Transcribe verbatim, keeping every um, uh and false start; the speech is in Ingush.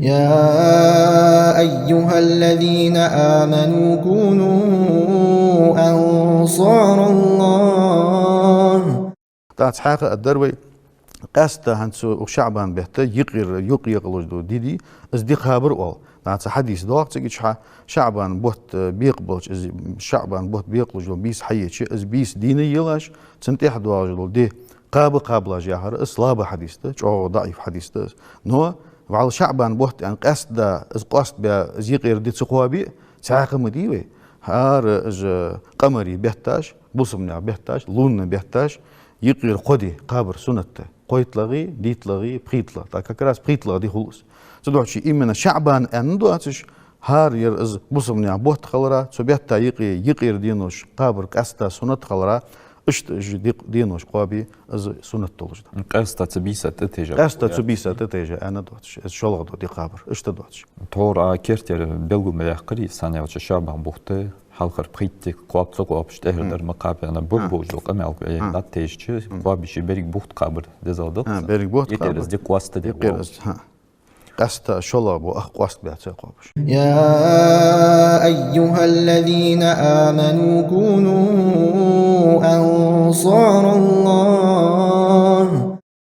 يا أيها الذين آمنوا كونوا أنصار الله. ТӀаккха цхьаькха а дар вай, къаьстта хӀанз цу ШаӀбан бетта юкъера, юкъе екъалуш дола ди дий, из ди кхабар оал. ТӀаккха цхьа хьадис доагӀа цига чухьа, ШаӀбан бутт, э, бекъабелча, из ШаӀбан бутт бекъалуш дола бийса хьаеча, из бийса дийна елаш, цунна тӀехьа доагӀаш дола ди кхаба кхабалаш яхар, из слаба хьадис да, чӀоагӀа даӀиф хьадис да из. Но вӀалла ШаӀбан бутт аьнна къаьстта да, из къоастабаь, из юкъера ди ца кхоабе, цхьаькха ма дий вай. ХӀара из къамарий бетташ, бусалба наьха бетташ, лунный бетташ, юкъера кхо ди кхабар суннат да. КхойтлагӀеи, дейттлагӀеи, пхийттлагӀеи. ТӀаккха как раз пхийттлагӀа ди хул из. Цудухьа именно ШаӀбан аьнна доацаш, хӀара ер из бусалба наьха бутт хилара, цу бетта юкъе, юкъера денош кхабар къаьстта суннат хилара, иштта уж ди-, денош кхоабе, из суннат долаш да. Къаьстта цу бийса тӀатайжа. Къаьстта цу бийса тӀатайжа аьнна доацаш, из шоллагӀа дола ди кхабар, иштта доацаш. Тхьовра а керттера белгал ма яьккхарий, сенна аьлча ШаӀбан бутт хьалхара пхийтта ди кхоаб, ца кхоабаш, тӀехьара дар ма кхаба аьнна, бу-, божа дола къамаьл, э, дӀатайжача, кхоабаш берригаш бутт кхабар дезал да. ХӀа, берригаш бутт кхабар. Юкъера из ди къоастаде. Юкъера из, хӀа. Къаьстта шоллагӀа бола ах къоастабаь ца кхоабаш. يا أيها الذين آمنوا كونوا أنصار الله.